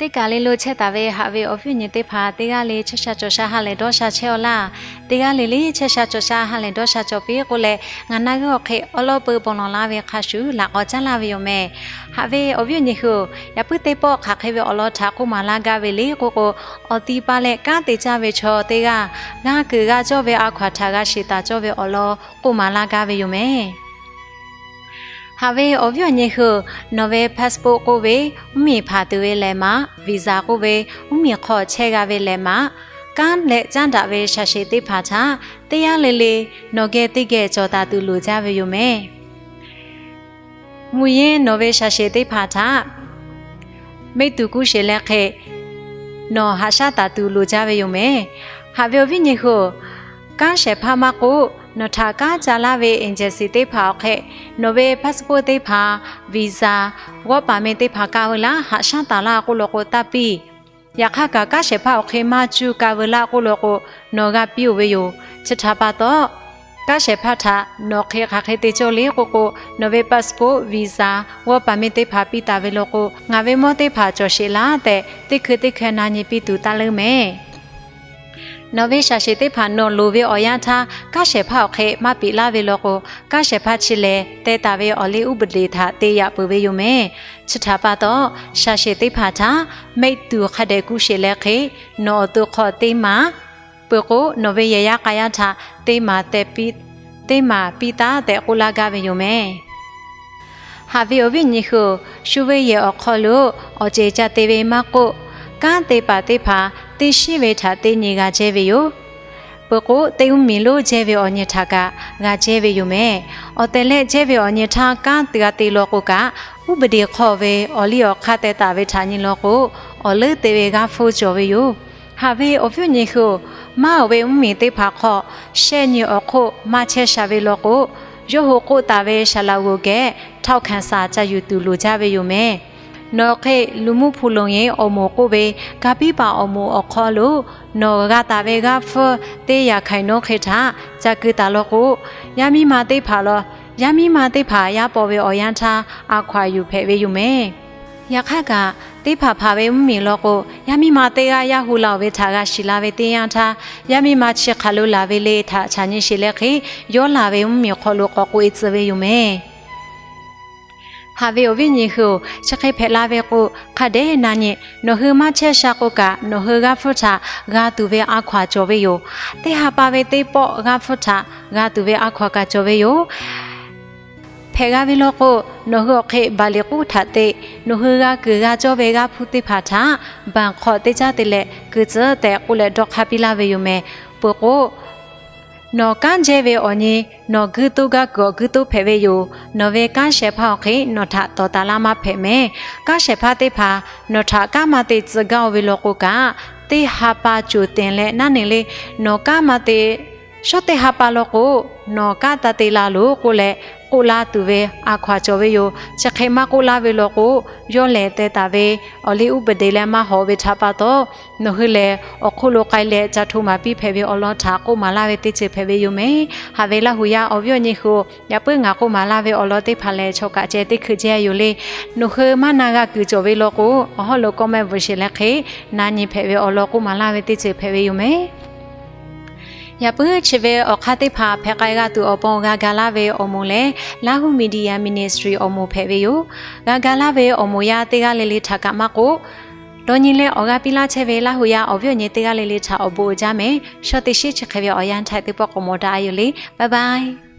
Teˇ kaˬ le lo chehˇ taˍ ve haꞈ ve awˬ viˉ awˬ nyi teˇ hpaˍ, teˇ g'aˇ le chehˇ sha cawˬ sha ha lehˬ dawˇ sha chehˇ-aw laˇ. Teˇ g'aˇ le le chehˇ sha cawˬ sha ha lehˬ dawˇ sha cawˬ piˇ k'oˆ leh, ngaˬ naˆ g'aˇ awˬ hk'e awˉ lawˉ peu bon lawˬ laˇ ve hk'a shuˍ laꞈ k'awꞈ caˉ laˇ ve yoˬ mehˍ. Haꞈ ve awˬ viˉ awˬ nyi hui-oˬ, yaꞈ puiˉ teˇ pawˆ hk'aˬ hk'e ve awˬ lawn htaꞈ k'oˆ maˍ laˇ gaˇ ve le k'oˆ k'o, awˬ ti pa leh kanˉ te caˇ ve chaw teˇ g'aˇ g'a kuiˬ g'a cawˇ ve a hkaw aˬ htaꞈ g'a shiˍ taˍ cawˇ ve awˬ lawn k'oˆ maˍ laˇ gaˇ ve yoˬ mehˍ. Haꞈ ve awˬ viˉ awˬ nyi hui-oˬ, nawˬ ve passport k'oˆ ve, mvuhˇmiˬ hpaˍ tuˬ ve lehˬ maꞈ, visa k'oˆ ve, mvuhˇmiˬ hk'aw chehˇ g'a ve lehˬ maꞈ, kanˉ leh caˉ daꞈ ve shaˍ sheˍ teˇ hpaˍ htaꞈ teˇ yanˇ le le nawˬ geh teˇ geh cawˬ taˍ tuˬ loˍ jaˇ ve yoˬ mehˍ. Mvuhˇ yeˉ nawˬ ve shaˍ sheˍ teˇ hpaˍ htaꞈ mehˆ tuˬ kuˇ sheˍ leh hk'e nawˬ haꞈ shaˉ taˍ tuˬ loˍ jaˇ ve yoˬ mehˍ. Haꞈ ve awˬ viˉ awˬ nyi hui-oˬ, kanˉ shehˍ hpaˇ maˇ k'oˆ, nawˬ htaꞈ kanˉ ca laˇ ve agency teˇ hpaˍ awˬ hk'e nawˬ ve passport teˇ hpaˍ, visa, work permit teˇ hpaˍ ka veu laˇ, haꞈ shaˉ taˍ laˇ k'oˆ law k'o taˇ piˇ. Yaꞈ hk'aˇ kaꞈ kanˉ shehˍ hpaˇ awˬ hk'e maˇ cuˇ ka veu laˇ k'oˆ law k'o, nawˬ g'a piˇ-oˬ ve yoˬ. Chi htaꞈ pa taw, kanˉ shehˍ hpaˇ htaꞈ nawˬ hk'e hk'aˬ hk'e te cawˇ le k'oˆ k'o, nawˬ ve passport, visa, work permit teˇ hpaˍ piˇ taˍ ve law k'o, ngaˬ ve mawˇ teˇ hpaˍ cawˬ sheˍ laˇ tehꞈ teˇ hkui teˇ hkui na nyi piˇ tuˬ taˇ leuˉ mehˍ. Nawˬ ve shaˍ sheˍ teˇ hpaˍ nawˬ loˍ ve awˬ yanˇ htaˇ kanˉ shehˍ hpaˇ awˬ hk'e maˇ piꞈ laˇ ve law k'o, kanˉ shehˍ hpaˇ chi lehˬ teh taˍ ve awˬ liˇ uˉ peˍ deˍ htaꞈ te yaꞈ peuˬ ve yoˬ mehˍ. Chi htaꞈ pa taw, shaˍ sheˍ teˇ hpaˍ htaꞈ mehˆ tuˬ hk'a dehꞈ kuˇ sheˍ leh hk'e, nawˬ awˬ to hk'aw teˇ maˬ peuˬ k'o, nawˬ ve yehˬ yaˇ k'a yaˇ htaꞈ teˇ maˬ teh piˇ, teˇ maˬ piˇ taˉ tehꞈ k'oˆ laˇ gaˇ ve yoˬ mehˍ. Haꞈ ve awˬ viˉ awˬ nyi hui-oˬ, shu ve yehˬ awˬ hk'aw lo awˬ cehˬ ca te ve maˇ k'oˆ, kanˉ te paˍ teˇ hpaˍ teˇ shinˉ ve htaꞈ teˇ nyi g'a jehˇ ve yoˬ. Peuˬ k'o, teˇ uˉ miˬ lonˉ jehˇ ve awˬ nyi htaꞈ kaꞈ g'a jehˇ ve yoˬ mehˍ. Awˬ tehˬ leh jehˇ ve awˬ nyi htaˇ kanˉ te g'a te law k'o kaꞈ, uˉ peˍ deˍ hk'aw ve awˬ liˇ awˬ hk'aˇ teh taˍ ve htaꞈ nyi law k'o, awˬ leuˉ te ve g'aˇ hpfuhˇ cawˬ ve yoˬ. Haꞈ ve awˬ viˉ awˬ nyi hui-oˬ, maˇ awˬ ve uˉ miˬ teˇ hpaˍ hk'aw shehˆ nyi awˬ hk'oˆ maˇ chehˇ sha ve law k'o, yawˇ hui k'oˆ taˍ ve saˍ laꞈ g'oˍ geh ထောက်ခံစာ ca yuˬ tuˬ loˍ jaˇ ve yoˬ mehˍ. Nawˬ hk'e luˬ mvuhˇ hpu loˍ yeˬ awˬ moˍ k'oˆ ve, ka piˉ paˍ awˬ moˍ awˬ hk'aw lo nawˬ g'a taˍ ve g'aˇ hpfuhˇ teˇ yaꞈ hkaˍ nonˉ hk'e htaꞈ ca keu taˍ law k'o, yaˇ miˇ ma teˇ hpaˍ law, yaˇ miˇ ma teˇ hpaˍ yaˇ paw ve awˬ yanˇ htaˇ a hkaw aˬ yuˬ hpehꞈ ve yoˬ mehˍ. Yaꞈ hk'aˇ kaꞈ, teˇ hpaˍ hpaˍ ve mvuhˇmiˬ law k'o, yaˇ miˇ ma teˇ g'aˇ yaˇ hu la-oˬ ve htaꞈ g'a shiˍ la ve teˇ yanˇ htaˇ, yaˇ miˇ ma chi hk'aˬ lo laˬ ve le htaꞈ chaꞈ nyi sheˍ leh hk'e, yawˇ laˬ ve mvuhˇmiˬ hk'aw lo k'awꞈ k'oꞈ-e tcuh ve yoˬ mehˍ. Haꞈ ve awˬ viˉ nyi hui-oˬ, chi hk'e hpehꞈ la ve k'o, hk'a dehꞈ na nyi, nawˬ hui maˇ chehˇ sha k'o kaꞈ, nawˬ hui g'aˇ hpfuhˇ htaꞈ g'a tuˬ ve a hkaw aˬ cawˬ ve yoˬ. Teˇ ha pa ve teˇ pawˆ g'aˇ hpfuhˇ htaꞈ g'a tuˬ ve a hkaw aˬ kaꞈ cawˬ ve yoˬ. Hpehꞈ g'a ve law k'o, nawˬ hui awˬ hk'e baˬ liꞈ k'uˉ htaꞈ te, nawˬ hui g'a kuiˬ g'a cawˇ ve g'aˇ hpfuhˇ teˇ hpaˍ htaꞈ banˍ hk'aw teˇ caˉ te leh keu tcuhˉ tehꞈ k'oˆ leh dawˇ hk'aˇ piˇ laˇ ve yoˬ mehˍ. Peuˬ k'o, nawˬ kanˉ jehˇ ve awˬ nyi nawˬ guiˇ toˉ gaˇ kuiˬ awˬ guiˇ toˉ hpehꞈ ve yoˬ. Nawˬ ve kanˉ shehˍ hpaˇ awˬ hk'e nawˬ htaꞈ tawˍ taˍ laˇ maˇ hpehꞈ mehˍ. Kanˉ shehˍ hpaˇ teˇ hpaˍ nawˬ htaꞈ kanˉ maˇ te tcuh gaˇ-oˬ ve law k'o kaꞈ, teˇ ha pa coˬ teꞈ leh naˉ neˬ le, nawˬ kanˉ maˇ te shawˉ teˇ ha pa law k'o, nawˬ kanˉ taˇ te la loˬ k'oˆ leh k'oˆ laˇ tuˬ ve a hkaw aˬ cawˬ ve yoˬ. Chi hk'e maˇ k'oˆ laˇ ve law k'o, yawˇ lehˬ teh taˍ ve awˬ liˇ uˉ peˍ deˍ leh maˇ hawꞈ ve htaꞈ pa taw, nawˬ hui lehˬ awˬ hk'oˆ lo k'ai leh ca hto maˍ piˇ hpehꞈ ve awˬ lawn htaꞈ k'oˆ maˍ laˇ ve teˇ ceuˬ hpehꞈ ve yoˬ mehˍ. Haꞈ ve Laˇ huˍ yaˇ awˬ viˉ awˬ nyi hui-oˬ, yaꞈ puiˉ ngaˬ k'oˆ maˍ laˇ ve awˬ lawn teˇ hpaˍ lehˬ, chaw kaꞈ ceh teˇ hkui jehˇ yoˬ le. Nawˬ hui maˇ na g'a kuiˬ cawˬ ve law k'o, awˬ hawˉ lo comment bvuhꞈ sheˍ leh hk'e, na nyi hpehꞈ ve awˬ lawn k'oˆ maˍ laˇ ve teˇ ceuˬ hpehꞈ ve yoˬ mehˍ. Yaꞈ puiˉ chi ve awˬ hk'aˇ teˇ hpaˍ hpehꞈ k'ai g'a tuˬ awˬ pon g'a ga laˇ ve awˬ moˍ lehˬ, Lahu Media Ministry awˬ moˍ hpehꞈ ve yoˬ. G'a ga laˇ ve awˬ moˍ yaˇ teˇ g'aˇ le le htaꞈ kaꞈ maˇ k'oˆ, dawˇ nyi leh awˬ g'aˇ piˇ laˇ chehˇ ve Laˇ huˍ yaˇ awˬ viˉ awˬ nyi teˇ g'aˇ le le htaꞈ awˬ bon uiˍ jaˇ mehˍ. Shaw teˇ shiˉ chi hk'e ve awˬ yanˇ htaˇ teˇ pawˆ k'awꞈ mawˬ daꞈ-a yoˬ le. Bye bye.